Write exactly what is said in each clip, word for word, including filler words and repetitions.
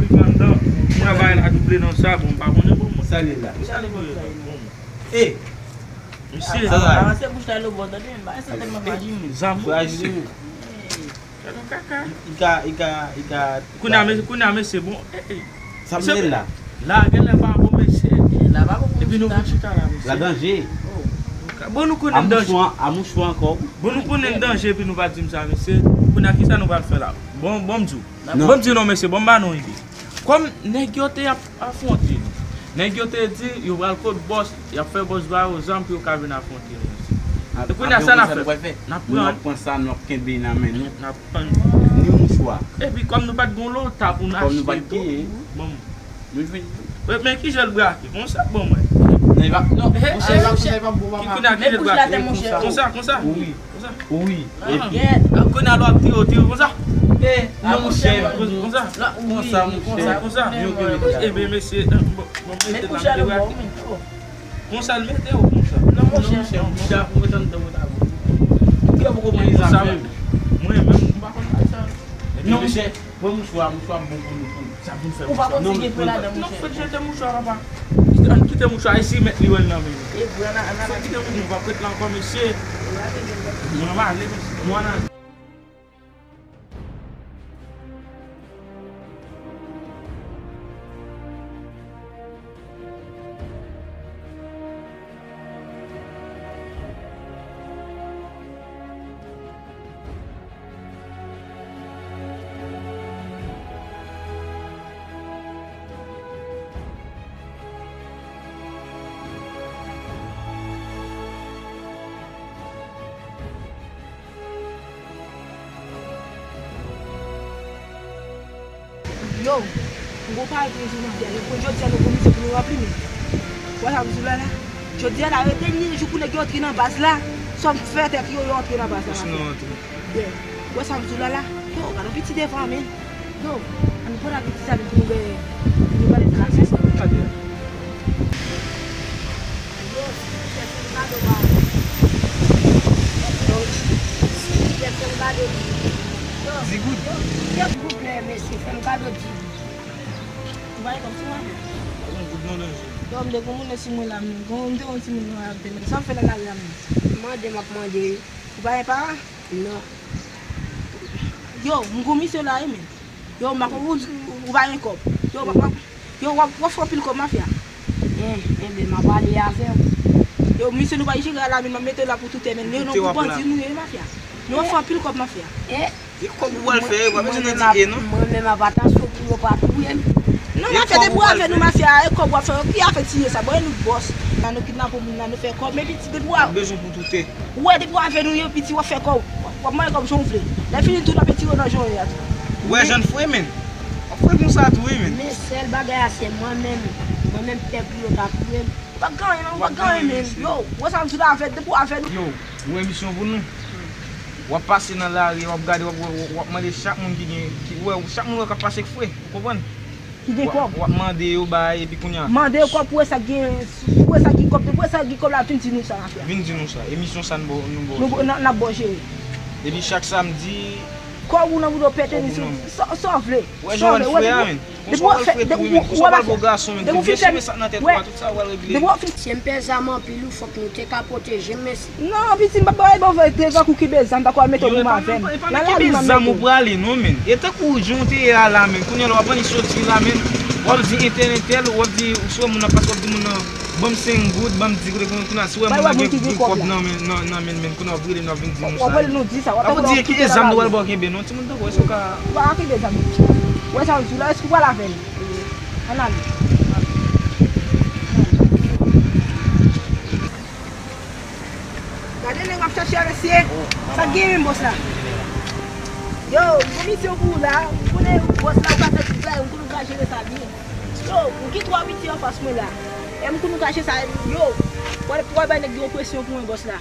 Li pran dan. Travay la double nan sa, bon, m pa konnen bon mwen. Sa li la. Sa li voye la, bon mwen. E, misye. Avanse bouch la lobò, tande, men bagay sa tèlman frajil. Zam, frajil. Misye. Gade yon kaka. I ka, i ka, i ka. Kounye a, mesye, kounye a, mesye, bon. Sa m di la. La genlè pa bon, mesye. La pa bon pou epi nou vin chita la, mesye. La danje. Bon, nou konnen danje. A mouchwa ankò. Bon, nou konnen danje, epi nou pa di m sa, mesye. Kounye a, kisa nou pral fè la? Bon, bon, m di w. Bon, m di non, mesye, bon, m ba nou ide. Kòm nèg yo te ap afwonte nou, nèg yo te di yo pral kot bòs, y ap fè bòs ba yo zam pou yo ka vin afwonte nou, mesye. E kounye a, sa n ap fè? N ap pran. Nou ap pran sa, nou ap kenbe nan men nou. N ap pran. Ni mouchwa. Epi, kòm nou pa t gen lota pou n achte tou, bon. Nou vin. Men, men ki jan l brake? Konsa, bon, mwen. Non, non, monchè, e pa, monchè, e pa bon, papa. Ki kounye a, ki jan l brake? Konsa, konsa. Wi. Konsa. Wi. Gèt. Kounye a, lò ap tire, tire konsa. E, non, monchè. Konsa. Konsa, monchè. Konsa. Ebyen, mesye, bon, bon, mesye, l ap debrake. Konsa l mete w konsa. Non, monchè, monchè, ou mete anndan wotavou. Ou gen pou konprann sa menm. Mwen menm, m pa konn sa. Non, monchè, pran mouchwa, mouchwa bon pou nou, pou nou. Sa pou n fè mouchwa. Ou pa konn si gen pwen ladan, monchè. Non, fèk jete mouchwa, papa. Kite, ann kite mouchwa, e si mèt li wè l nan men li. Fèk kite mouchwa, nou p ap ret la ankò, mesye. Nou ann ale, mesye. Nou ann ale. Yo, m gon pawòl pou nou di jodi a, yo, pou jodi a nou gon misyon pou nou ranpli, men. Wè sa m di w la la? Jodi a la, rete li jou pou nèg yo antre nan baz la, sòm fè tèt yo, yo antre nan baz la. Èske nou antre? Yeah. Wè sa m di w la la? Yo, gade yon piti devan, men. Yo, ann pran piti sa pou nou gen, pou nou gade sa. Yo, silvouplè, fè m kado ba. Yo, silvouplè, fè m kado di. Di goud. Yo, yo, silvouplè, mesye, fè m kado di. Ou pa gen kòb sou mwen? Pa gen goud non, danje. Yo, m te gon moun nan sou mwen la, men. Gon, m te gon timoun nan ap te mande. Sa m fè nan lari a, men? Mande, m ap mande. Ou pa gen paran? Non. Yo, m gon misyon la, wi, men. Yo, m pa konn ou, ou pa gen kòb. Yo, w ap, yo, w ap, w ap fè anpil kòb, mafya. En, enben, m ap pale avè w. Yo, misye, nou pa jere a la, men m ap mete w la pou toutè, men. Yo, non, pou bandi nou ye, mafya. Yo, w ap fè anpil kòb, mafya. E kòb ou pral fè, yo pa bezwen nan di e, non. Mwen menm, atansyon pou yo pa touye m. Non, mafya, depi w avè nou, mafya, e kòb w ap fè, ki afè tiye sa? Bon, e nou bòs. Nan nou kidnape moun, nan nou fè kòb, men piti, depi w a- Bezwen pou toutè. Ou wè, depi w avè nou, yo, piti, w ap fè kòb. W ap manje kòb jan w vle. Lè fini tou, n ap retire w nan jan w ye a tou. Ou wè jan n fre, men. W ap fre konsa tou, wi, men. Men sèl bagay a, se mwen menm. Mwen menm, pèp yo ta touye m. Ou pa gen anyen, non, ou pa gen anyen, men. Yo, ou wè sa m di la, avè, depi w avè nou. Yo, ou wè misyon pou nou. W ap pase nan lari, w ap gade, w ap, w ap, w ap mande chak moun ki gen, ki, ou wè, chak moun wè k ap pase k fre, ou konprann? Ki gen kòb. W ap mande yo bay, epi kounye a. Mande yo kòb pou wè sa k gen, pou wè sa k gen kòb, pou wè sa k gen kòb la, vin di nou sa n ap fè. Vin di nou sa. E misyon sa n ba w, nou ba w. Nou, n ap, n ap ba w jere. Epi chak samdi. Kòb ou nan bouda w pete li sou, sa, sa w vle. Wè jan w wè l fre a, men. Konsa w wè l fre tou, wi, men. Konsa w pral bo gason, men. Tou byen sime sa k nan tèt ou a, tout sa w wè l regle. Depi w fin. Si m pè zam anpil, ou fòk nou te ka pwoteje m, mesye. Non, piti, m p ap bay bon vre, te tankou ki bezam, tankou al mete w pou m avè m. Nan lari m ap mete w. Zam ou prale non, men. E tankou jan w te ye a la, men. Kounye a la, w ap annik soti la, men. W ap di entèl, entèl, w ap di, si w wè moun nan pase, w ap di moun nan, ban m senk goud, ban m di goud, kounye a, si w wè moun nan gen, gen kòb nan men, nan, nan men l, men, kounye a, w ap rele m, w ap vin di nou sa. W ap rele nou di sa, w ap di ki zam nou pral ba w kenbe, non, timoun tankou w, èske w ka. Ou pa ka kenbe zam. Ou wè sa m di w la, èske w pral avè l? Ann ale. Gade nèg ap chache a, mesye. Sa k gen menm, bòs la? Yo, m gon misyon pou ou la. M konnen bòs la, ou ka fè tout bagay, m konnen ou ka jere sa byen. Yo, m gen twa piti anfas mwen la. E m konnen ou ka jere sa, yo. W al, w al bay nèg yo presyon pou mwen, bòs la.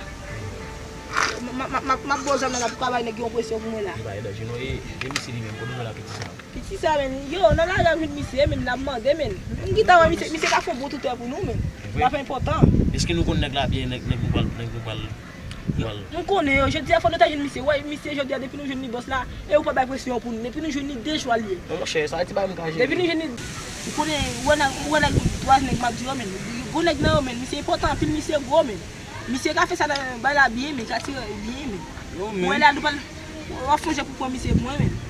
M, m, m, m, m ap ba w zam nan la pou w ka bay nèg yo presyon pou mwen la. Li pa gen danje non, e, e misye li menm, kote w wè l ak piti sa? Piti sa, men, yo, nan lari a m jwenn misye, men, l ap mande, men. M gentan wè misye, misye ka fè yon bon toutè pou nou, men. L ap enpòtan. Èske nou konn nèg la byen, nèg, nèg nou pral, nèg nou pral M konnen yo, jodi a fò nou ta jwenn misye. Wè, misye jodi a depi nou jwenn li bòs la, e ou pa bay presyon pou nou. Depi nou jwenn li de chwa l ye. Non, monchè, sa ti bagay m ka jere. Depi nou jwenn li, ou konnen, ou wè nèg, ou wè nèg, twa nèg m ap di yo, men. Gwo nèg nan yo, men. Misye enpòtan anpil, misye gwo, men. Misye ka fè sa nan bay la byen, men. Ka tire byen, men. Yo, men. Mwen la, nou pa, w ap fè yon jè pou pran misye pou mwen, men.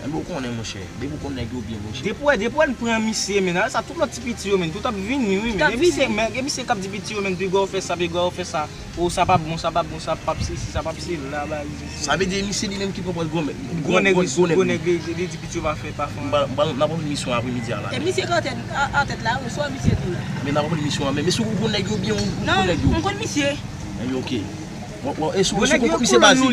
Enben, ou konnen, monchè. Depi ou konn nèg yo byen, monchè. Depi w, depi w pran misye, men, sa tout lòt ti piti yo, men, tout ap vini, wi, men. Gen misye, men, gen misye k ap di piti yo, men, pigwa w fè sa, pigwa w fè sa. O, sa pa bon, sa pa bon, sa p ap sesi, sa p ap sela, bagay sesi. Sa vle di misye li menm ki pran pòz gwo nèg. Gwo nèg, gwo nèg, li di piti yo pa fè, pa fè. M ba, m ba, n ap anvi misyon apremidi a la. E misye ki antèt, antèt la, wi, swa misye tou la. Men n ap anvi misyon an, men, men si w konn nèg yo byen, ou konn nèg yo. Non, m konn misye. Enben, ok. Bon, bon, e sou, e sou konn kot misye baze? Ou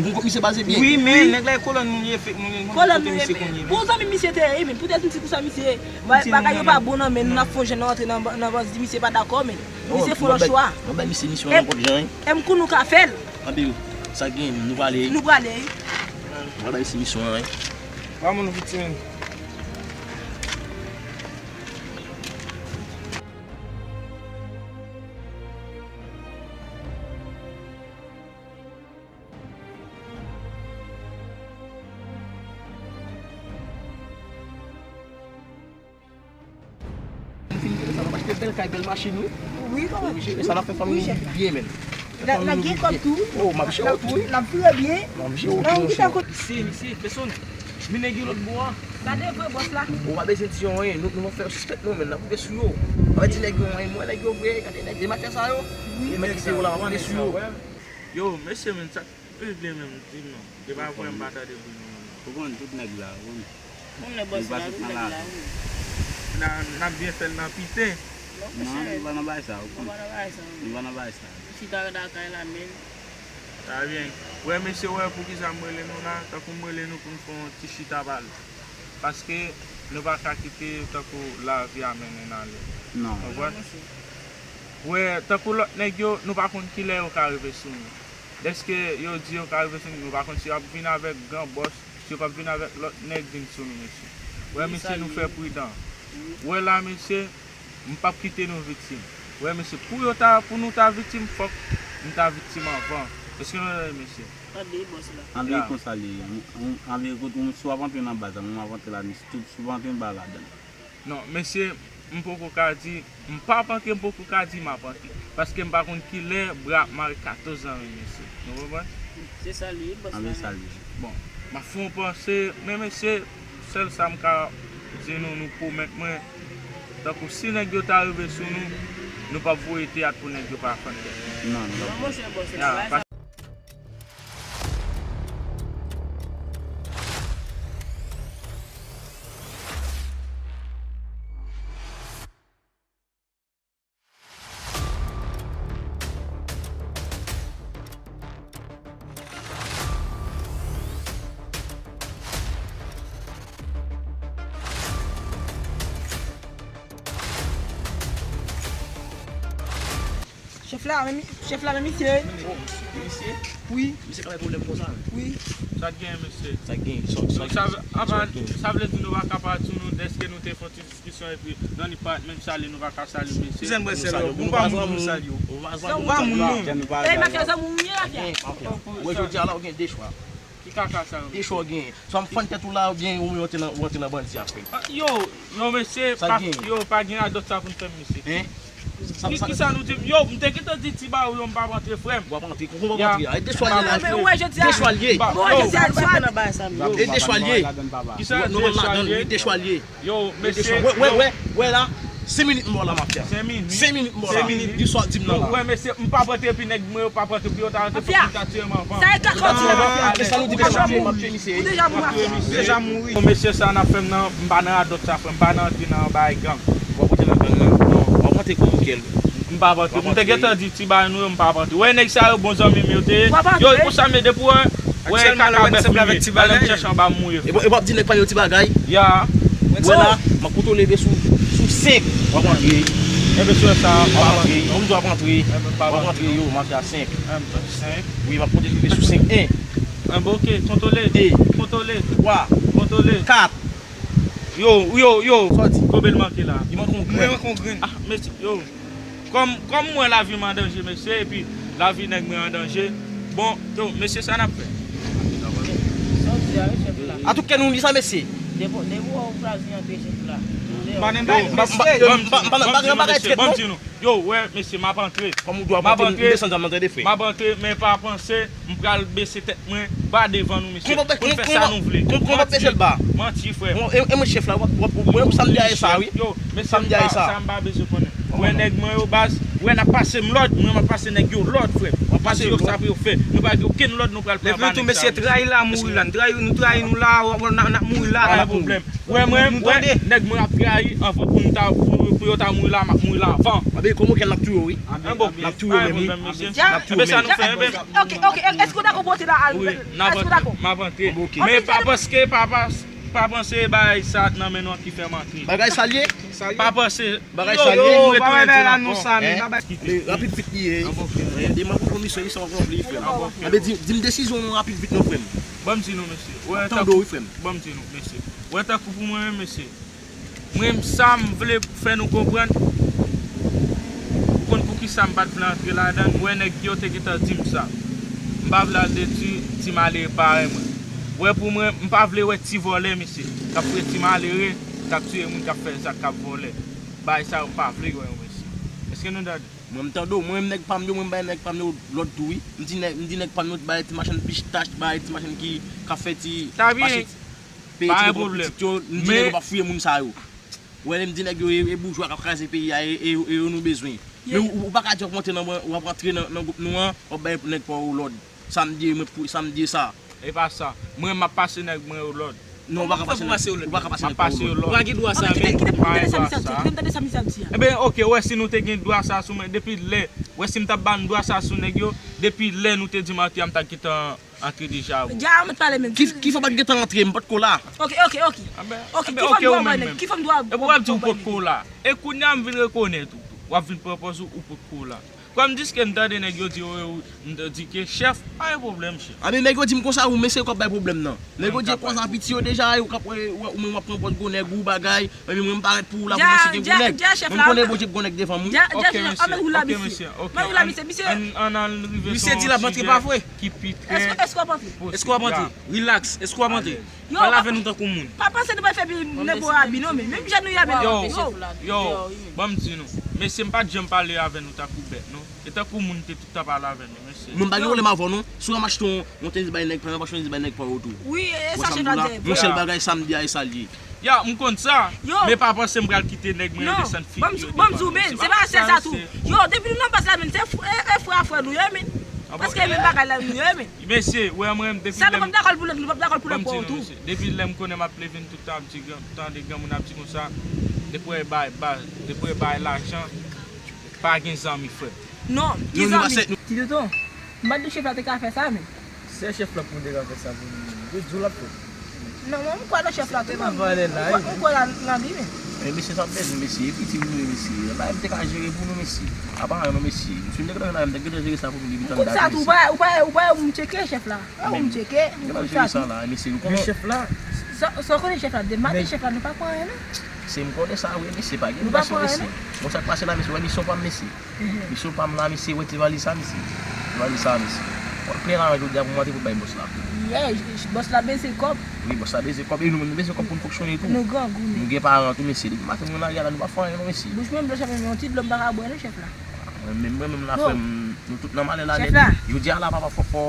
konn kot misye baze byen? Wi, men nèg la e kolòn nou li ye, fèk nou li ye. Kolòn nou li ye, men. Bon zanmi misye te ye, men poutèt m di konsa misye, bagay yo pa bon nan men nou, n ap fè yon jèn nan rantre nan, nan bandi, misye pa dakò, men. Misye fè yon lòt chwa. Mwen bay misye misyon nan kòk jan, wi. E m konn nou ka fè l. Anpil, sa gen, nou prale. Nou prale. Mwen bay misye misyon an, wi. Ba moun nou viktim. M fin jere sa, m ap achte bèl kay, bèl machin, wi. Wi, kòman? Wi, jere sa, n ap fè fanmi nou byen, men. N ap gen kòb tou. O, m ap jere w tou, wi. N ap vire byen. M ap jere w tou, monchè. Misye, misye, pèsonn. Men nèg yo lòt bò a. Gade vre bòs la. Ou pa bezwen di yo anyen, nou, nou fè yo sispèk nou, men n ap rive sou yo. Ou pa di nèg yo anyen, mwen nèg yo vre, gade nèg de matyas sa yo. Wi. E mèt kite yo la, m ap rive sou yo. Yo, mesye, men, sa k regle menm, di m non. E pa vre, m pa tande bri nou menm. Ou konn tout nèg la, ou konn. Moun nèg bòs la, tout nèg la, wi. N a, n ap byen fè l nan piten. Non, nou pa nan bagay sa, ou konn. Nou pa nan bagay sa, wi. Nou pa nan bagay sa. Nou chita lakay la, men. Sa byen. Wè, mesye, wè, poukisa m rele nou la, tankou m rele nou pou n fè yon ti chita pale. Paske nou pa ka kite tankou lavi a mennen n ale. Non. Konprann? Wè, tankou lòt nèg yo, nou pa konn kilè yo ka rive sou nou. Dèske yo di yo ka rive sou nou, nou pa konn si y ap vin avèk gran bòs, si yo p ap vin avèk lòt nèg vin sou nou, mesye. Wè, mesye, nou fè pridan. Wè la, mesye, m p ap kite nou viktim. Wè, mesye, pou yo ta, pou nou ta viktim, fòk m ta viktim anvan. Èske nou tande, mesye? Tande, bòs la. Anvle konsa li ye. Anvle kote, si w ap antre nan baz la, mwen m ap antre la, mesye, tout, si w antre m ba ladan. Non, mesye, m poko ka di, m p ap antre, m poko ka di m ap antre. Paske m pa konn kilè bra ap mare katòz zanmi, mesye. Nou konprann? Se sa li ye, bòs la. Bon, m ap fè yon panse, men mesye, sèl sa m ka di nou, nou pwomèt mwen, tankou si nèg yo ta rive sou nou, nou p ap voye teyat pou nèg yo pa fann tèt nou. Non, non. Non, monchè, bòs la. Chèf la, men mi-, chèf la, men misye. O, misye? Wi. Misye ka bay pwoblèm konsa? Wi. Sa k gen, mesye? Sa k gen? Sa, sa, sa, sa vle di nou pa ka pati sou nou dèske nou te fè yon ti diskisyon epi nan li pa menm sali, nou pa ka sali mesye. Kisa n pral sali? Ou pa moun pou sali yo. Ou pa moun non. E mafya zanmi w ye, mafya. Wè, jodi a la, ou gen de chwa. Ki kaka sa yo? De chwa w gen. Swa m fann tèt ou la, oubyen ou rantre nan, ou rantre nan bandi a, frè m. Yo, yo, mesye, yo, pa gen radòt sa pou n fè m, mesye. Ki, kisa nou di m? Yo, m te gentan di ti ba ou yo, m p ap rantre, frè m. W ap rantre, ou p ap rantre. E de chwa l ye la. De chwa l ye. E de chwa l ye. Kisa de chwa l ye? Yo, mesye, wè, wè, wè, wè la. Senk minit m ba w la, mafya. Senk minit? Senk minit m ba w la. Senk minit. Di sa w di m nan la. Wè, mesye, m p ap rantre epi nèg mwen yo p ap rantre pou yo ta rantre, fòk nou ta tiye m anvan. Sa e kaka w di la. Kisa nou di deja? Ou deja mouri. Ou deja mouri. Bon, mesye, sa n ap fè m nan, m pa nan radòt sa, frè m, m pa nan antre nan bagay gang. W ap rantre nan gang nan? Non. W ap rantre kou moukel. M p ap rantre. M te gentan di ti bagay nou yo, m p ap rantre. Wè, nèg sa yo, bon zanmi m yo te ye. Yo, pou sa m ye depi w wè. Wè, kaka bèf li ye. Al m chèche anba m mouye. E w ap di nèg pa yo ti bagay? Ya. Wè la, m ap kontwole sou, sou senk. W ap rantre. Enben, sou sa, w ap rantre. Moun di w ap rantre. W ap rantre, yo, mafya senk. Wi, m ap kontwole sou senk. En. Enben, ok, kontwole. De. Kontwole. Twa. Kontwole. Kat. Yo, yo, yo. Sa w di? Konbe l manke la? Li manke yon grenn. Mwen manke yon grenn. Ah, mesye, yo. Kòm, kòm mwen lavi m an danje, mesye, epi lavi nèg mwen an danje, Bon, yo, mesye, sa n ap fè? Sa w di a, wi, chèf la. Atouka nou li sa, mesye. Depi depi w wè w kraze antre chèf la. M pa nan Yo, m pa- m pa- yo, m pa- m pa- m pa gen bagay tèt Ban m non. Di nou. Yo, wè, mesye, m ap antre. Kòm ou dwa M ap monte m antre. Desann zam nan tande frè. M ap antre, men pa panse m pral bese tèt mwen ba devan nou, mesye. Kòman Pou n fè sa nou vle. Kòman bese l ba? Manti, frè. Bon, e e mwen chèf la, w ap w ap mwen sa m di a e sa wi. Yo, mesye, Sa m di a e sa. Sa m pa bezwen konnen. Wè nèg mwen yo baz, wè n ap pase m lòd, mwen m ap pase nèg yo lòd, frè. M ap pase yo sa pou yo fè. Nou pa gen okenn lòd nou pral pran ba nèg sa. Depi nou tou mesye trayi la, mouri la. Nou trayi nou, trayi nou la, w- w- n ap n ap mouri la. Pa gen pwoblèm. Wè mwen, wè nèg mwen ap trayi anvan pou nou ta pou, pou yo ta mouri la, m ap mouri la avan. Abe kòman kè l ap touye wi. An bon. N ap touye menm wi. Dja. N ap touye Enben sa menm. Nou fè enben. Ok, ok, èske w dakò pou w te la al? Wi, n ap Èske w antre. Dakò? M ap antre. Ok. Men pa paske pa pa pa panse bagay sa nan men nou an ki fè m antre. Bagay sa l ye. Pa panse Bagay yo, sa l yo, ye. Mwen pa wè bagay la non sa men. Rapid pit li ye. Depi m ap pran misyon li sa w ap ranpli frè m. Abe di di m desizyon nou rapid vit non frè m. Ban m di nou mesye. Wè Tande wi frè m. Ban m di nou mesye. Wè tankou pou mwen menm mesye. Mwen sa m vle fè nou konprann. Ou konn poukisa m pa t vle antre ladan l, wè nèg yo te gentan di m sa. M pa vle al detwi ti malere parèy mwen. Wè pou mwen, m pa vle wè ti vòlè mesye. K ap touye ti malere, k ap touye moun k ap fè zak k ap vòlè. Bagay sa yo m pa vle wè yo mesye. Èske nou tande? Mwen m tande w, mwen menm nèg pa m yo, mwen m bay nèg pa m yo lòd tou wi. M di nèg m di nèg pa m yo bay ti machann pistach, bay ti machann ki k ap fè ti Ta byen. Peye ti pitit yo, m di nèg yo pa fouye moun sa yo. Ou wè lè m di nèg yo e, e boujwa k ap kraze peyi a, e, e, e yo nou bezwen. Men ou, ou pa ka di w ap rantre nan, w ap rantre nan, nan gwoup nou an, w ap bay nèg pa w lòd. Sa m di, mwen pou, sa m di e sa. E pa sa. Mwen m ap pase nèg mwen yo lòd. Non, ou pa ka pase nèg, ou pa ka pase nèg pa w lòd. Ou pa gen dwa sa men. Kite m tande sa misye ap di. Kite m tande sa misye ap di. Enben, oke, wè si nou te gen dwa sa sou mwen depi lè, wè si m t ap ba n dwa sa sou nèg yo, depi lè nou te di m antre a m t ap gentan antre deja wi. Dja ou mèt pale menm. Ki ki fè w pa t gentan antre, m pa t ko la. Ok, ok, ok. Ok, ki fòm dwa w bay nèg? Ki fòm dwa w bay nèg? Epi w ap di w pa t ko la. E kounye a m vin rekonèt ou tou. W ap vin pran pòz ou, ou pa t ko la. Kòm diske m tande nèg yo di yo, yo, m di ke chèf, pa gen pwoblèm chèf. A men nèg yo di m konsa ou mesye k ap bay pwoblèm nan. Nèg yo di yo konsa piti yo deja, yo k ap wè ou menm w ap pran pòz gwo nèg ou bagay. Epi mwen m parèt pou ou la pou mwen se gen gwo nèg. Mwen m konnen Bondye p gwo nèg devan m wi. Dja chèf la, anmèt ou la misye. Anmèt ou la misye, misye. Ann ann al rive sou yon sijè. Misye di l ap antre pa vre. Ki pi trè. Èske w ap antre? Èske w ap antre? Relax, èske w ap antre? Pale avè nou tankou moun. Pa panse nou pral fè pi nèg yo abi non men. Menm jan nou ye a menm. Yo, yo, ban m di nou. Mesye m pa t janm pale avè nou tankou bèt non. E tankou moun te tout tan pale avè nou mesye. Mwen m pa gen pwoblèm avè w non. Si w ka m achte yon, yon tenis bay nèg pa m, w ap achte yon tenis bay nèg pa w tou. Wi, e sa chèf la di. Yon sèl bagay sa m di a e sa l ye. Ya, m konn sa. Men pa panse m pral kite nèg mwen yo desann figi yo devan nou. Se pa sa sa tou. Yo, depi nou nan baz la menm, se e frè a frè nou ye menm. Paske e menm bagay la nou ye menm. Mesye, wè mwen depi lè m. Sa nou p ap dakò l pou nèg, nou p ap dakò l pou nèg pa w tou. Depi lè m konnen m ap leve m tout tan ap di gran, tande granmoun ap di konsa, depi w wè bay, bay, depi w wè bay lajan, pa gen zanmi frè. Non, ki zanmi? Ti Tonton, m pa t di chèf la te ka fè sa menm. Se chèf la pou te ka fè sa pou nou menm. Yo di w l ap fè. Non, mwen m kwè nan chèf la tou. M kwè nan li menm. Men mesye sa bezwen mesye, e piti nou ye mesye. Bagay m te ka jere pou nou mesye. Apa non mesye. Si m te gentan nan m te gentan jere sa pou nou depi tan. M konn sa tou, ou pa ou pa ou pa ou m tcheke chèf la. Ou m tcheke. M konn sa tou. Mesye nou konnen chèf la. Sa w konnen chèf la, de maten chèf la nou pa pran anyen non. Se m konnen sa wi mesye, pa gen dwa sa mesye. Bon sa k pase la mesye, wè misyon pa m mesye. Misyon pa m la mesye, wè ti valiz sa mesye. Ti valiz sa mesye. W ap plen la jodi a pou m antre pou bay bòs la. Yè, bòs la beze kòb. Wi, bòs la beze kòb. E nou menm nou beze kòb pou n fonksyone tou. Nou grangou nou. Nou gen paran tou mesye. Depi maten nou nan lari a la, nou pa fè anyen non mesye. Bouch mwen blanch avè m, yon ti dlo m pa ka bwè non chèf la. Mwen menm, mwen menm la frè m, nou tout nan malè la nèt. Jodi a la papa fò fò.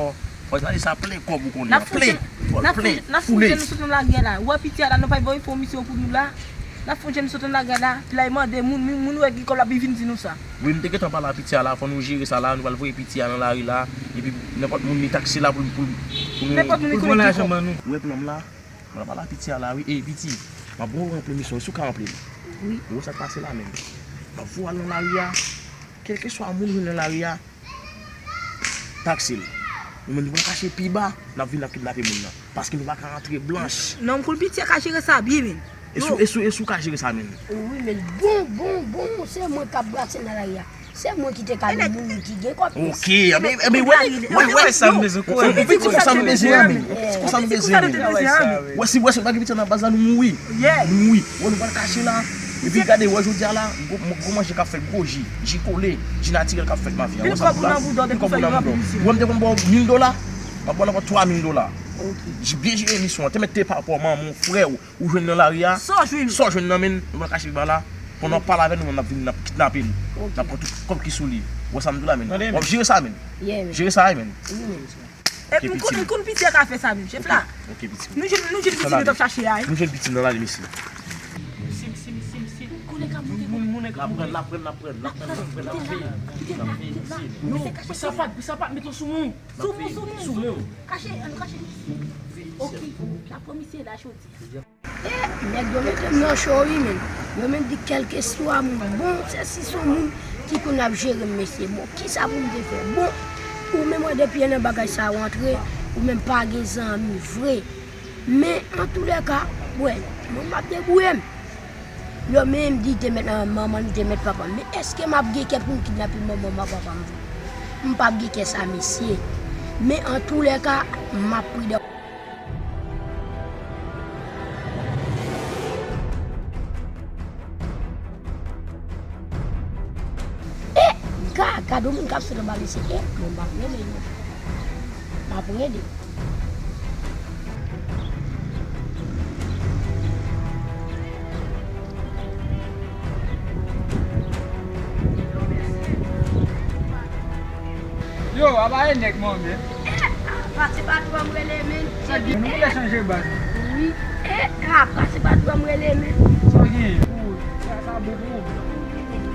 Fò gade sa plen kòb ou konnen an. Plen. Fò l plen. N ap fè jan nou sot nan lari a la. Ou wè piti a la, nou pa voye fon misyon pou nou la. N ap fè jan nou sot nan lari a la. Epi la, e mande moun, moun wè ki kòb la, epi vin di nou sa. Wi, m te gentan pale a piti a la, fò nou jere sa la, nou pral voye piti a nan lari la. Epi nenpòt moun li taksi la pou, pou, pou nou. Nenpòt moun li konnen ki kòb. Ou wè plan m la? Mwen pral pale a piti a la wi. Ey piti, m ap voye w ranpli misyon, si w ka ranpli l. Wi. Ou wè sa k pase la menm. M ap voye w al nan lari a. Kèlkeswa moun ou jwenn nan lari a, taksi l. Nou menm nou pral kache pi ba, n ap vin ap kidnape moun nan. Paske nou pa ka antre blanch. Non, m koul piti a ka jere sa byen menm. E si w, e si w, e si w ka jere sa menm? Wi, men bon, bon, bon, se mwen k ap brase nan lari a. Se mwen ki te ka lwe moun ki gen kòb. Ok, enben, enben, wè, wè, wè. Ou piti konsa nou bezwen an menm. Piti konsa nou bezwen an menm. Wè si, wè si pa gen piti nan baz la, nou mouri. Nou mouri. Wè, nou pral kache la. Epi gade, wè jodi a la, gwo, gwo manje k ap fèt, gwo ji, ji kole, ji natirèl k ap fèt, mafya. Wè sa m di w la? Pil kòb pou nan bouda w, te konn fè yon ap mil. Wè m te konn ba w mil dola, m ap ba w ankò twa mil dola. Ok. Byen jere emisyon an, te mèt te papa w, manman w, frè w, ou jwenn nan lari a, sa w jwenn nan men l, nou pral kache pi ba la. Pandan w ap pale avè nou, n ap vin, n ap kidnape l. Ok. N ap pran tout kòb ki sou li. Wè sa m di w la, men. W ap jere sa, men. Yeah, men. Jere sa, men. Wi, men. Epi m konn, m konn piti a ka fè sa menm, chèf la. Ok, piti. Nou jwenn, nou jwenn piti nou t ap chache a, wi. Nou jwenn piti nan lari, mesye. Misil, misil, misil, misil. Konnen ka monte, moun, moun, moun ka monte. N ap pran, n ap pran, n ap pran, n ap pran, n ap pran, n ap veye. N ap veye, mesye. Yo, pou sapat, pou sapat, mete w sou moun. Sou moun, sou moun. Sou moun. Kache, ann kache. Ok, n ap pran misye la jodi. E, nèg yo mete m nan cho wi, men. Yo menm di kèlkeswa moun bon, se si se yon moun ki konn ap jere m, mesye. Bon, kisa pou m te fè? Bon, ou menm wè depi nan bagay sa ou antre, ou menm pa gen zanmi vre. Men, antoulèka, wè, mwen m ap debouye m. Yo menm di te mèt nan manman m, te mèt papa m. Men èske m ap gen kè pou m kidnape manman m ak papa m vre? M p ap gen kè sa, mesye. Men, antoulèka, m ap pridan. E, ga-, gade yon moun k ap sot anba mesye. E, men m ap rele yo. M ap rele. Yo, aba e nèg mwen menm. Apa se patwon m rele, men. Sa gen, nou vle chanje baz. Wi. E, apa se patwon m rele, men. Sa gen? Ou, sa, sa bon pou ou?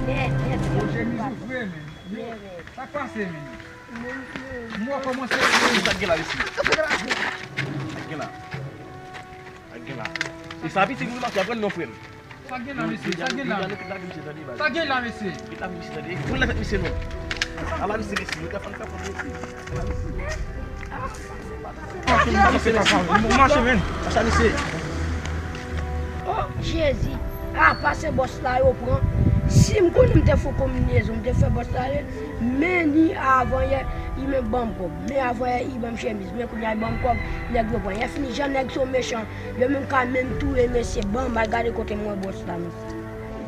Nèt, nèt. Ou chemiz ou fre, men. Yo, sa k pase, men? M wè kòmanse. Sa k gen la, mesye? Sa k gen la? Sa k gen la? E sa piti nou mafya pran non, frè m. Sa gen la, mesye? Sa gen la? Sa gen la, mesye? Ala misye, mesye, nou te fann fè kont misye. Mache, mache, mache, men. Mache, misye. Oh, Jezi. Apa se bòs la yo pran. Si m konnen m te fè kombinezon, m te fè bòs la ye. Men ni avan yè, li menm ban m kòb. Men avan yè, li ban m chemiz. Men kounye a, li ban m kòb, nèg yo pran. Lè fini, jan nèg se yon mechan. Yo menm ka menm touye mesye, ban m al gade kote m wè bòs la, mesye.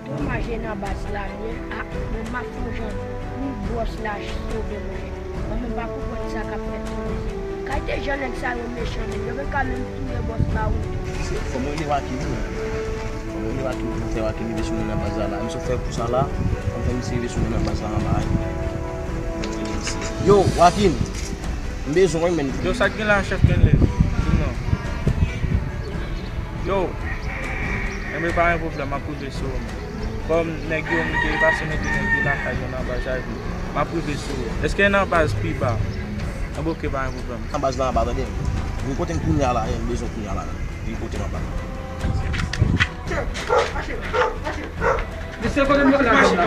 Domaj e nan baz la l ye. A, men m ap fè yon jan pou bòs la sove mwen. Mwen menm pa konprann sa k ap fèt non, mesye. Kalite jan nèg sa yo mechan, men yo menm ka menm touye bòs la, wi. Se, fò mwen rele Wakin, wi. Fò mwen rele Wakin pou fè Wakin rive sou mwen nan baz la, la. Misye fè kou sa la, fò m fè misye rive sou mwen nan baz la, anba a. Yo, Wakin! M bezwen w wi, men. Yo, sa k gen la, chèf Kenley? Di m non. Yo. Enben, pa gen pwoblèm, m ap rive sou ou, men. Kòm nèg yo, m te pase mete nèg yo lakay yo nan baz la, epi m ap rive sou ou. Èske nan baz pi ba? Enben, oke, pa gen pwoblèm. Nan baz la anba, tande. Vin kote m kounye a la, m bezwen w kounye a la. Vin kote m anba. Mesye, kote m lakay la?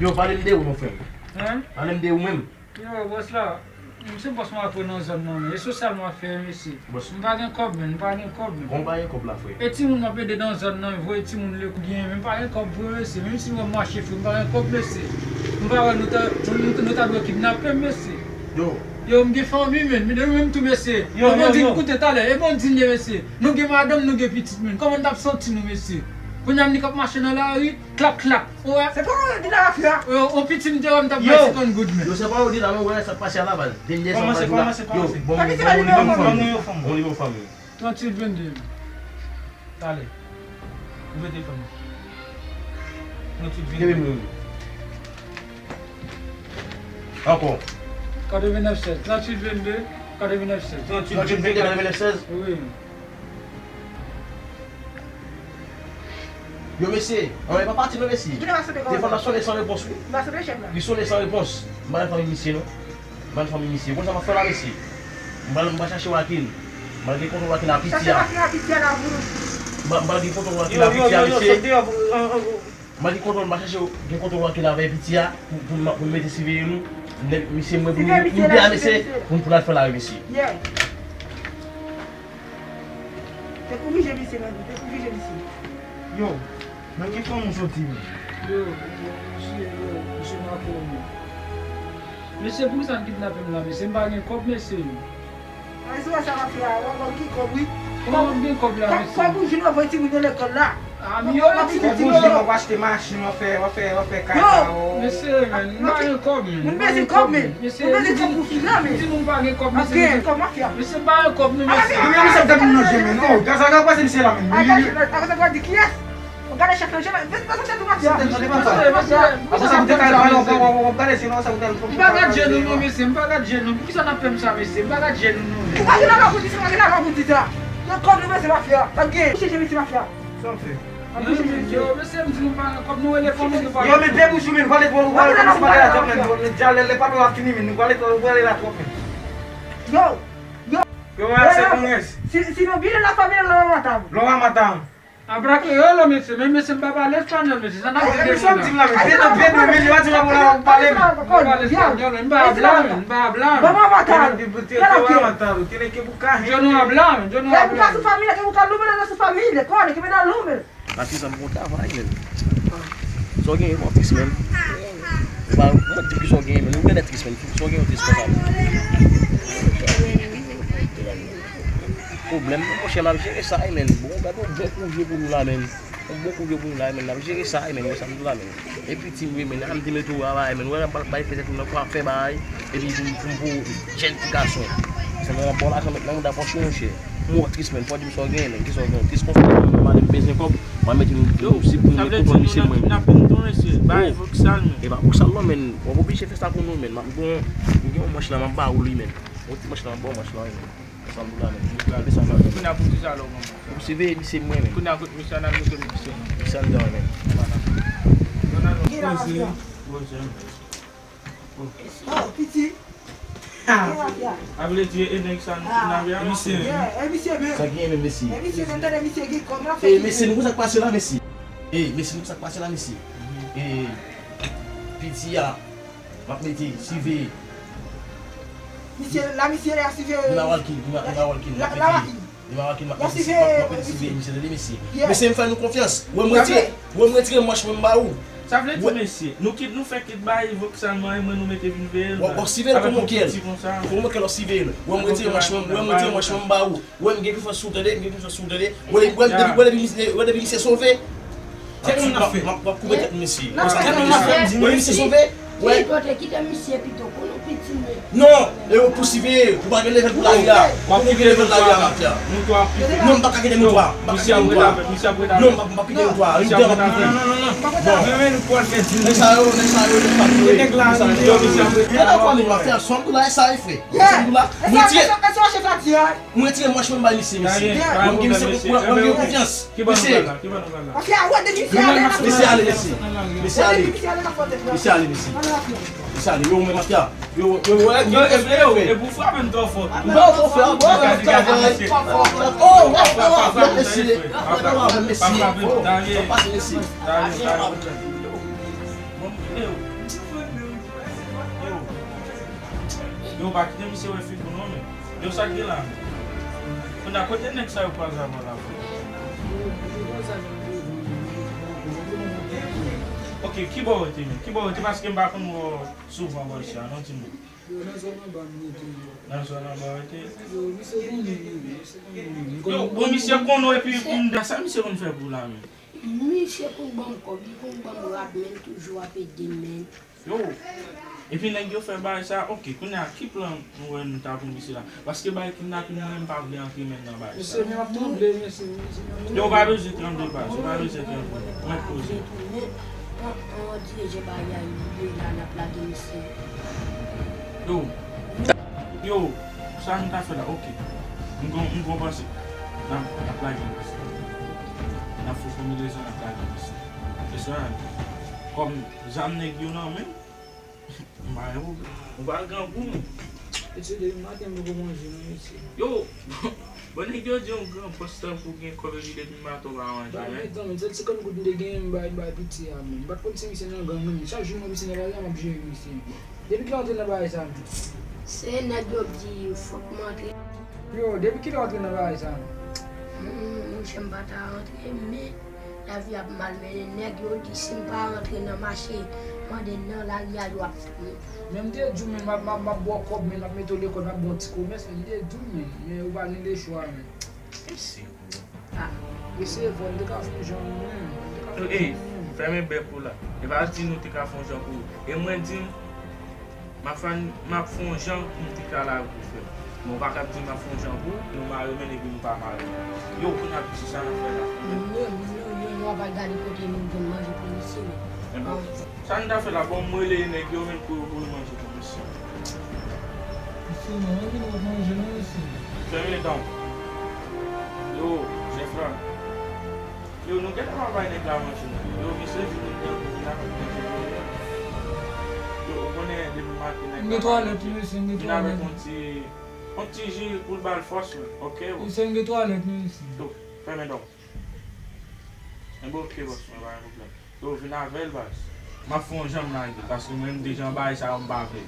Yo, pale m de ou, non, frè m. Hein? Pale m de ou menm. Yo, bòs la, m se bòs m ap pran nan zòn nan, men. E sosyal m ap fè, mesye. Bòs. M pa gen kòb, men, m pa gen kòb, men. Kòman w pa gen kòb la, frè? E timoun m ap ede nan zòn nan, voye timoun lekòl, gen, men m pa gen kòb vre, mesye. Menm si m wè m mache fou, m pa gen kòb, mesye. M pa wè nou ta, nou, nou, nou ta dwe kidnape m, mesye. Yo. Yo, m gen fanmi, men. Men nou menm tou, mesye. Yo, yo, yo. Kote talè, e bandi m ye, mesye. Nou gen madanm, nou gen pitit, men. Kòman n t ap santi nou, mesye? Kounye a m li k ap mache nan lari, klap, klap. Ou wè? Se pa ou yo di la mafya. Yo, on piti m te wè m t ap bay senkant goud, men. Yo, se pa ou di la, men ou wè sa k pase a la baz. Dènye sa m pral di la. Yo, bon, bon, bon, bon, bon, bon, bon, bon, bon. Trant uit vennde. Talè. Ouvè telefòn nan. Trant uit vennde. Kenbe m. Ankò. Katrevennèf sèz. Trant uit vennde, katrevennèf sèz. Trant uit vennde, katrevennèf sèz. Wi. Yo, mesye, ann, e pa pati non, mesye. Telefòn nan sonnen san repons, wi. Li sonnen san repons. M pa nan fanmi misye, non. M pa nan fanmi misye. Ou konn sa m ap fè la, mesye? M pral, m pral chache Wakin. M pral gen kontwòl Wakin a piti a. M pral, m pral gen kontwòl Wakin a piti a, mesye. M pral gen kontwòl, m pral chache gen kontwòl Wakin avèk piti a pou, pou, pou m mete siveye nou. Nèg, misye, mwen, pou nou, nou de a, mesye, pou nou, pou n al fè la, mesye. Te kouvije misye, men, te kouvije misye. Yo, nan ki fanm ou soti, men? Yo, yo, misye, yo, misye Marco, men. Mesye, poukisa n kidnape m la, mesye? M pa gen kòb, mesye. Ay, se sa m ap fè a, w ap ban m ki kòb, wi. Kòman w ap gen kòb la, mesye? Kòb ou jwenn anvoye timoun yo lekòl la. Ami yo, ti ti yo. W ap achte machin, w ap fè, w ap fè, w ap fè kaka. Mesye, men, m pa gen kòb, men. Moun bezwen kòb, men. Mesye, moun bezwen kòb pou fini, men. Di nou pa gen kòb, mesye. Gen kòb, mafya. Mesye, m pa gen kòb, non, mesye. Gade chèf nan je, men. Gade chèf nan je, men. Apre sa, pou te kay la, w ap gade, se nan sa pou te al. M pa gad je nou, non, mesye. M pa gad je nou. Poukisa n ap fè m sa, mesye? M pa gad je nou, non, men. Ou pa gen lajan pou di sa, ou pa gen lajan pou di sa. Nan kòb nou bezwen, mafya. Pa gen. Ou chèche, mesye, mafya. Sa w fè? Yo, mesye, m di nou pa gen kòb, nou rele fanmi nou pa. Yo, men, debouch ou, men, nou pale twò, nou pale twò, nou pale la twòp, men. Deja lè, lè pa nou ap fini, men, nou pale twò, nou pale la twòp, men. Yo, yo. Yo, mwen ap se kongrès. Si, si nou bile la fanmi, lò matam. Lò matam. Habla criollo, mesye, men, mesye, m pa pale espanyòl, mesye, sa n ap di la. Mesye, m di la, men, pèdi, pèdi, men, yo pa di la pou la pale, men. M pa pale espanyòl, men, m pa habla, men, m pa habla, men. Vamos a matar. Yo no habla, men, yo no habla. Sou fanmi, ke boka lumbre, sou fanmi, kone, ke me da lumbre. Patizan, m gon travay, men. Sa w genyen, yon tris, men. Ou pa mwen di ki sa w genyen, men. Ou genlè tris, men. Sa w genyen, yon tris konsa, men. Pwoblèm, monchè, n ap jere sa, men. Bon, gade yon bon kouvye pou nou la, men. Yon bon kouvye pou nou la, men. N ap jere sa, men. Wè sa m di la, men. E piti m ye, men. An m te mete w travay, men. Wè, m pral bay petèt ou nan kwa fè bagay. Epi pou, pou, pou jèn ti gason. Se nan yon bon lajan, met nan mouda pòch ou, monchè. Mwen tris, men, fò di m sa w genyen, men, ki sa w genyen? Tris konsa, men, m bezwen kòb, m a mete m, si pou m met kontwòl misye, mwen. Sa vle di nou nan kidnapin tou, mesye, bay Voksal, men. E pa Voksal, non, men, w ap oblije fè sa pou nou, men, m ap gon, m gen yon manch la, m ap ba ou li, men, yon ti manch la, m ap ba w manch la, men, ansanm la, men, m ap desann la, men. Kounye a pou kisa lè w ban m manch la? Pou siveye misye, mwen, men. Kounye a kote misye, n al mete misye. Misye anndan, men. Poze, poze. Oh, piti. Ah. Sa vle di e nèg sa nou kidnape a, mesye? Yeah, e misye menm. Sa genyen menm, mesye? E misye menm, tande misye gen kòb la. E mesye, nou konn sa k pase la, mesye? E mesye, nou konn sa k pase la, mesye? E piti a, m ap mete siveye. Misye la, misye la siveye. Li ma walking, li ma, li ma walking, m ap mete. Li ma walking, m ap mete siveye, m ap mete siveye misye, tande mesye. Mesye, m fè nou konfyans. Wè m retire, wè m retire manch mwen m ba ou. Sa vle di, mesye, nou kit, nou fè kit bay Voksal mwen, mwen nou mete vin veye l. W ap siveye l kòman w kè l? Kòman w kè l w ap siveye l? Wè m retire manch mwen, wè m retire manch mwen m ba ou. Wè m gen konfyans sou w, tande, m gen konfyans sou w, tande. Wè, wè depi, wè depi misye, wè depi misye sove. Tèt moun ap fè. M ap, m ap koupe tèt misye. Tèt moun ap fè. Wè misye sove. Wè. Kite, kite misye pito, pou nou piti men. Non, e yo pou siveye, ou pa gen level pou lari a. Ou pa gen level lari a, mafya. Non, m pa ka kite moutwa. M pa ka kite moutwa. Non, m pa, m pa kite moutwa. Li dèyè m ap kite. Bon. Nèg sa yo, nèg sa yo, nèg pa kite. Nèg sa yo. Yo, misye ap rete. Yo la kwa men mafya, sanm dola sa e frè. Sanm dola. Mwen tire. Mwen retire manch mwen bay misye, mesye. Mwen gen misye, mwen gen konfyans. Mesye. Mesye ale, mesye. Mesye ale. Mesye ale, mesye. Mesye ale, yo, men mafya. Yo, yo, yo, yo, yo, e pou frape m twò fò. Ou pa twò fò, mwen travay. Oh, oh, oh, mesye. Mesye. Oh, pase, mesye. Yo, pa kite misye wè figi w non, men. Yo, sa k gen la? Kounye a, kote nèg sa yo kwaze avè w la? Ok, ki bò w rete, men? Ki bò w rete? Paske m pa konn wè w souvan bò isit la, non, di m. Yo, nan zòn anba m rete, yo. Nan zòn anba w rete? Yo, misye konnen, men, misye konnen, men. Yo, bon, misye konnen w epi pou m, sa misye konn fè pou w la, men? Misye konn ban m kòb, li konn ban m rad, men, li toujou ap ede m, men. Yo, epi nèg yo fè bagay sa, ok, kounye a, ki plan nou wè nou ta pou misye la? Paske bagay kidnapin, mwen menm pa vle antre menm nan bagay sa. Mesye, men m ap tranble, mesye, mesye, m ap tranble. Yo, ou pa bezwen tranble, baz, ou pa bezwen tranble. Mwen poze. An, an dirije bagay la, li la, n ap lage misye. Yo, yo, sa nou ta fè la, ok. M gon, m gon panse. N ap, n ap lage misye. N ap fè kombinezon, n ap lage misye. Mesye, kòm zam nèg yo nan men, m pa gen pwoblèm. Ou pa grangou, men. Mesye, depi maten m poko manje, non, mesye. Yo, bon, nèg yo di yon gran bòs tankou gen kòb epi depi maten w pa manje, men. Ba men, tanmen, sèl senkant goud m te genyen, m bay, bay piti a, men. M pa t konn si misye nan gang, men. Chak jou m wè misye nan baz la, m ap jere misye. Depi kilè w antre nan bagay sa, men? Se nèg yo di fòk m antre. Yo, depi kilè w antre nan bagay sa, men? Hmm, monchè, m pa ta antre, men lavi ap mal mennen nèg yo di si m pa rantre nan mache, mande nan lari a, yo ap fè m. Men m te di w, men, m ap, m ap, m ap ba w kòb, men, m ap mete w lekòl, m ap ba w ti komès, men m te di w, men, men ou pa gen lechwa, men. Mèsi, bro. Ah. Mesye, fò n te ka fè yon jan pou nou menm. Fò n te ka fè yon jan pou nou menm. Ey, fèmen bèk ou la. E pa di nou te ka fè yon jan pou ou. E mwen di m, m ap fè, m ap fè yon jan pou m te ka lage ou frè m. Men ou pa kab di m ap fè yon jan pou ou, nou mare men epi nou pa mare. Yo, kounye a piti sa n ap fè la. Moun yo, moun yo, yo, yo ap al gade kote nou jwenn manje pou misye, men. Sa n ta fè la, bon, m rele nèg yo menm pou yo voye manje pou misye. Misye, non, mwen vin wè manje non, mesye. Fèmen dan w. Yo, chèf la. Yo, nou gentan pa bay nèg la manje non. Yo, misye vin, vin, vin avèk manje pou li. Yo, ou konnen depi maten nèg la pa manje. M gen twalèt wi, mesye, m gen twalèt. Vin avèk yon ti, yon ti ji pou l ba l fòs, wi. Oke, bro. Mesye, m gen twalèt wi, mesye. Yo, fèmen dan w. Enben, oke, bòs, mwen pa gen pwoblèm. Yo, vin avè l, baz. M ap fè yon jan m lage l, paske mwen menm deja bagay sa yo m pa vle.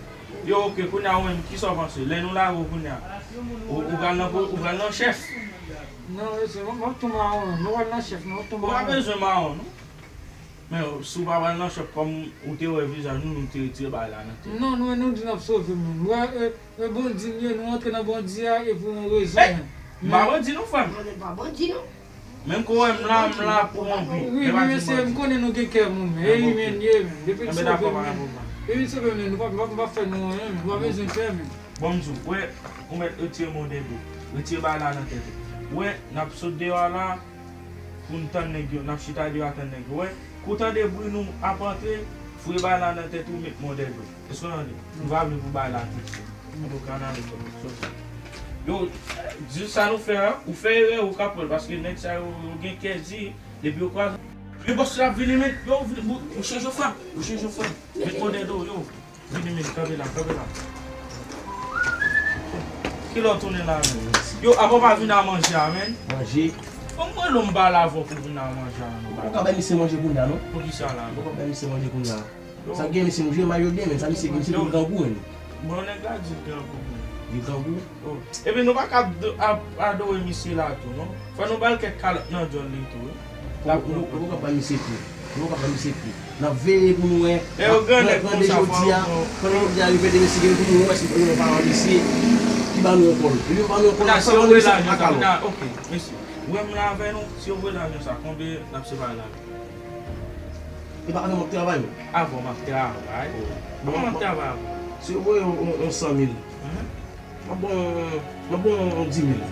Yo, oke, kounye a ou menm, kisa w panse? Lè nou lage w kounye a, ou, ou pral nan po-, ou pral nan chèf. Non, mesye, m ap, m ap tou mawon, m ap pral nan chèf, non, m ap tou mawon. Ou pa bezwen mawon, non. Men, si w pa pral nan chèf, kòm ou te wè vizaj nou, nou te retire bagay la nan tèt. Non, nou, nou di n ap sove moun. Ou wè, e, e bandi n ye, nou antre nan bandi a, e pou yon rezon. Ey! M pa bandi non, frè m. Non, nou pa bandi non. Menm kou wè m la, m la pou yon bi. Wi, men mesye, m konnen nou gen kè moun, men. Ey, men, ye, men. Depi l sove, men. Depi l sove, men, nou pa, nou pa, nou pa fè nou anyen, men. Nou pa bezwen pè, men. Bon, m di w, wè, ou mèt retire men w de do. Retire bagay la nan tèt ou. Wè, n ap sot deyò a la, pou n tann nèg yo, n ap chita deyò a tann nèg yo. Wè, kou w tande bri nou ap antre, foure bagay la nan tèt ou, met men w dèyè do. Èske w tande? Nou pa vle pou bagay la touche. Anben, oke, ann ale, frè m. Yo, di sa nou fè a, ou fè erè, ou ka pran l, paske nèg sa yo, yo gen kè di, depi yo kwaze. Men bòs la ap vini, men, yo, vini, bou-, bouche je frè m, bouche je frè m. Met men w dèyè do, yo. Vini, men, kanpe la, kanpe la. Kilè w tounen la, men? Yo, apa w pa vin a manje a, men? Manje? Bon, mwen lè m pale avè w pou vin a manje a, non. Ou ka bay misye manje kounye a, non? Poukisa la, non? Ou ka bay misye manje kounye a. Sa gen misye m jwe mayo byen, men sa misye gen, misye tou grangou, men. Bon, nèg la di l grangou, men. Li grangou? Oh. Epi nou pa ka ap, ap adore misye la tou, non. Fò nou ba l kèk kalòt nan djòl li tou, wi. Ou, ou, ou pa ka bay misye kou. Ou pa ka bay misye kou. N ap veye pou nou wè. Lè yo grannèg konsa, fò yo pran. Pandan jodi a, pandan jodi a, rive demen, si gen pou nou wè, si nou pa wè misye, ki ba nou yon kòl. Epi yo ba nou yon kòl, n ap fè yon emisyon ak kalòt. Ok, mesye. Ou wè m la avè nou, si yo voye lajan sa, konbyen n ap separe la? E pa avè m w ap travay, non? Avè w m ap travay. Bon, m ap travay avè w. Si yo voye yon, yon, yon san mil, m ap ba w, m ap ba w yon dis mil.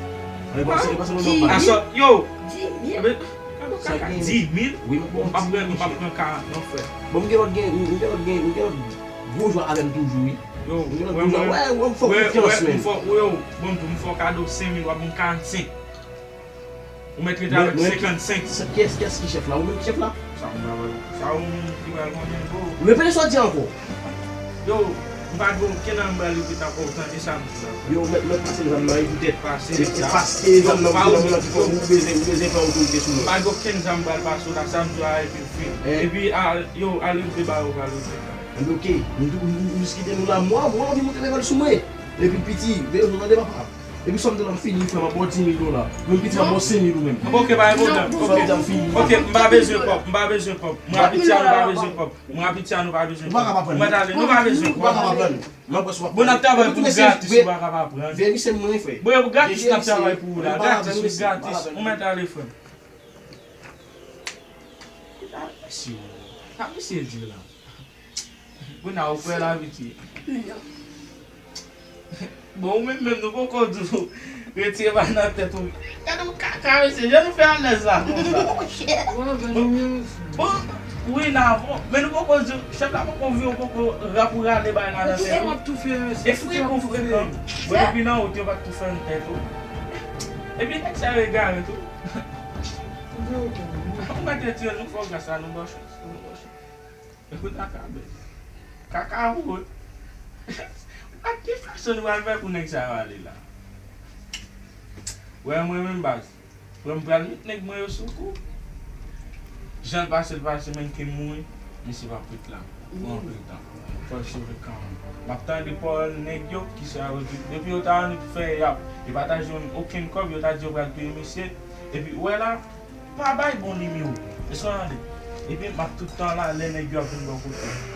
E pa se, e pa se yon nòmal. Dis mil? Yo! Dis mil? Dis mil? Wi, m ap ba w dis mil. M ap pran, m ap pran karant non, frè. Bon, m gen lòt gen, m gen lòt gen, m gen lòt gwo jwa avè m toujou, wi. Yo, m gen lòt gwo jwa. Wè, wè, m fè w konfyans, men. Wè, m fè w, yo, bon, m fè w kado senk mil, w ap ban m karannsenk. Ou mèt rete avèk senkannsenk. Kiyès, kiyès ki chèf la? Ou menm ki chèf la? Sa m pa wè. Sa ou menm ki pral konnen, bro. Repete sa w di ankò. Yo, m pa gen okenn anba li ki ta fè w tande sa m di la. Yo, mèt, mèt pase zam nan, wi, poutèt. Pase zam nan, wi, ki fè ou bezwen, ou bezwen fè otorite sou mwen. M pa gen okenn zam m pral pase w la, sa m di w a, epi l fini. Epi, a, yo, al rive ba yo, al rive ba yo. Anben, oke, m di w, ou jis kite nou la, mwa, mwa, anvi monte level sou mwen. Epi piti, veye w tande papa. Epi sòm de la m fini, frè, m ap ba w dis mil dola. Menm piti, m ap ba w senk mil ou menm. Ok, pa gen pwoblèm. Ok, m pa bezwen kòb, m pa bezwen kòb. Mwen ak piti a nou pa bezwen kòb. Mwen ak piti a nou pa bezwen kòb. Ou pa ka pa pran. Mwen tande, nou pa bezwen kòb. Ou pa ka pa pran. Bon, n ap travay pou gratis, ou pa ka pa pran. Veye misye mwen, frè. Bon, e pou gratis n ap travay pou ou la. Gratis, wi, gratis. Ou mèt ale, frè. Sa misye di la. Kounye a ou kwè l abitye. Bon, ou menm menm nou poko di w retire bal nan tèt ou. Gade yon kaka, mesye, jan nou fè alèz la konsa. Bon, wi, n avon. Men nou poko di w, chèf la poko vin, ou poko rap ou rale bal la nan tèt ou. E frekan, frekan. Bon, depi nan wout, yo pa t tou fè n tèt ou. Epi nèg sa yo egare tou. Ou mèt retire l, nou fè w gras la, nou ba w chans, nou ba w chans. Ekout a kabèt. Kaka wout. A ki fason nou pral fè pou nèg sa yo ale la? Wè mwen menm baz. Wè m pral met nèg mwen yo sou kou. Jan l pase l pase, men ki mouri. Misye p ap ret la pou anpil tan. Fò l sove kanmenm. M ap tande pawòl nèg yo, kisa yo di. Depi yo ta annik fè y ap, yo pa ta jwenn okenn kòb, yo ta di yo pral peye misye. Epi, ou wè la, pa bay bon nimewo. Èske w tande? Epi m ap tout tan la, lè nèg yo ap vin bò kote.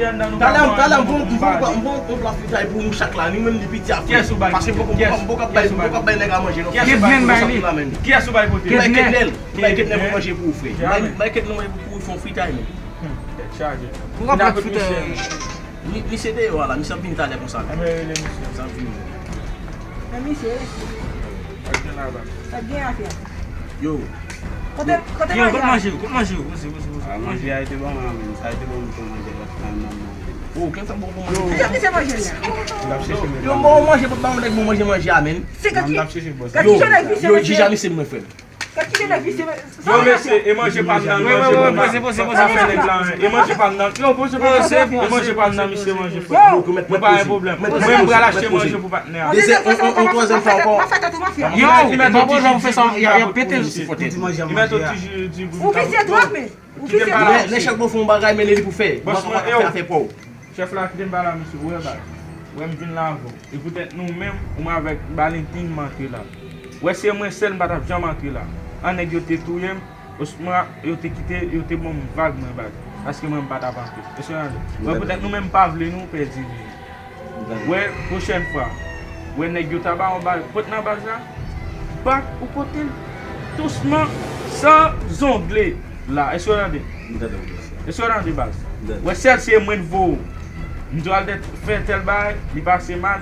Talè, talè, m pran yon pla fritay pou nou chak la, nou menm li piti a fre. Paske m poko, m poko ap bay, m poko ap bay nèg la manje non. Kèt nèl bay li. Kèt nèl. M bay kèt nèl. M bay kèt nèl pou manje pou ou fre. M bay kèt nèl manje pou ou fè yon fritay non. Tèt chaje. Misye deyò a la, misye ap vini talè konsa. Misye ap vini. Men misye, sa gen afè. Yo. Kote, kote manje a? Kote manje yo? Kote manje yo? Kote manje yo? Manje a yo te ban mwen la menm. Sa yo te ban mwen pou manje lòt la menm. Oh, kèt sa bon pou manje. Yo, misye manje la. Yo, bon manje pou ban mwen nèg bon manje manje a menm. Se kèt ki, kèt ki jènè visye. Yo, Jija misye mwen frè m. Kèt ki jènè visye. Yo, mesye, e manje pa m nan, manje pou m nan. Sa fè nèg la, e manje pa m nan. Yo, poze, poze, e manje pa m nan, misye manje frè. Mwen pa gen pwoblèm. Mwen pral achte manje pou patnè a. Se yon, yon, yon twazyèm fwa ankò. Yo, li mèt yon ti ji di pou li kapot pou misye. Li mèt yon ti ji di pou li kapot. Ou visye twòp, men. Ou visye twòp. Lè chak bon fè yon bagay, men li pou fè. Bòs mwen, yo. Fè, fè pa w. Chèf la, kite m pale a misye, ou wè baz. Ou wè m vin la avè w. E poutèt nou menm, ou mwen avèk Balentin m antre la. Ou wè se mwen sèl m pa t ap janm antre la. An nèg yo te touye m, oswa yo te kite, yo te ban m vag mwen baz. Paske mwen m pa t ap antre. Èske w tande? Ou wè poutèt nou menm m pa vle nou pèdi vi nou. Ou wè, pwochèn fwa, ou wè nèg yo ta ba w bal, pot nan baz la, bak ou pote l dousman, san zongle la. Èske w tande? Èske w tande baz? Ou wè sèl se mwen t voye w. M di w al fè tèl bagay, li pase mal,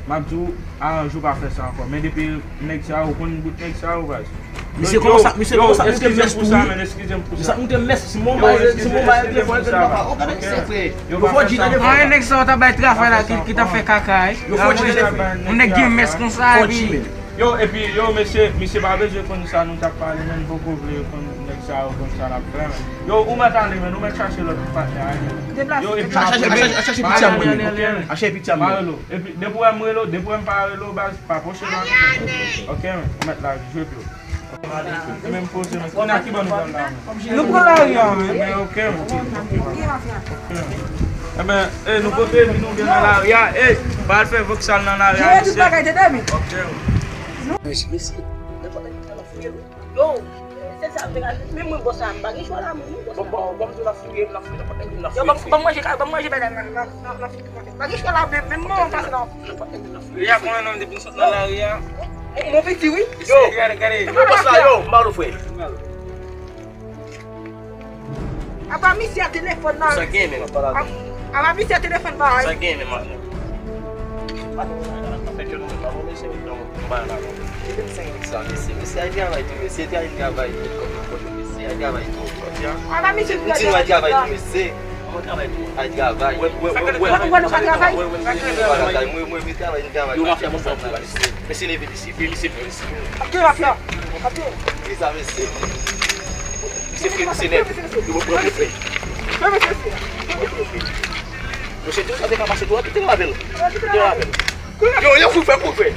m ap di w aranje w pa fè sa ankò. Men depi nèg sa yo, ou konn bout nèg sa yo baz. Misye kòmanse, misye kòmanse ap montre mès tou wi. Misye ap montre mès, si mwen bay, si mwen bay telefòn, yo fè sa. Yo fò di nan telefòn. Anyen nèg sa yo t ap bay travay la ki, ki t ap fè kaka wi. Yo fò di nan telefòn. Yon nèg gen mès konsa epi. Yo, epi yo, mesye, misye pa bezwen konn sa nou t ap pale, men m poko vle konn nèg sa yo konn sa n ap fè, men. Yo, ou mèt ale, men, ou mèt chache lòt patnè a, men. Yo, epi a chache, a chache, a chache piti a mwen, men. A chache piti a mwen. Pa rele w. Epi depi w wè m rele w, depi w wè m pa rele w, baz, pa pwoche nan. Ok, men, ou mèt la, jwe pye w. E menm poze, men, kounye a ki bò nou pral la, men? Nou pran lari a, men. Men, ok, men. Ok, men. Enben, e, nou pote epi nou vin nan lari a. E, pa al fè vòksal nan lari a, mesye. Tout bagay, tande, men. Ok, men. Mesye, mesye, nenpòt nèg ki ta la fouye nou. Yo, se sa, menm mwen, bòs la, m pa gen chwa la, mwen, bòs la. Bon, bon, bon, m di w la fouye, m la fouye, nenpòt nèg la fouye. Yo, ban m manje, ban m manje, bèlè, nan, nan, nan, nan, nan. Pa gen chwa la, menm, menm mwen, m pase nan, nan, nan, nan. Li a konn nonm depi m sot nan lari a. Mon, mon piti, wi. Yo, gade, gade. Yo, bòs la, yo, m ba nou frè. Apa misye a telefòn nan. Sa gen menm. Apa misye a telefòn nan. Sa gen menm, madanm. Madanm, sa gen menm, madanm. Mesye, mesye, ay travay tou, mesye, ay travay tou, mesye, ay travay tou, kote, mesye, ay travay tou, kote a. Apa misye. Ti nou ay travay tou, mesye. Mwen travay tou, ay travay. Wè, wè, wè, wè. Mwen, mwen, mwen travay, mwen travay. Yo, mafya, mwen travay, mesye. Mesye, leve, mesye, mesye, mesye. Ap gen mafya. Ap gen. Ki sa, mesye? Mesye, mesye, mesye, nèg. Yo, mwen, mwen, mwen. Mesye, mesye, mesye. Mesye, tou sa te ka pase tou, kite l avè l. Kite l avè l. Yo, yo, kouvè, kouvè.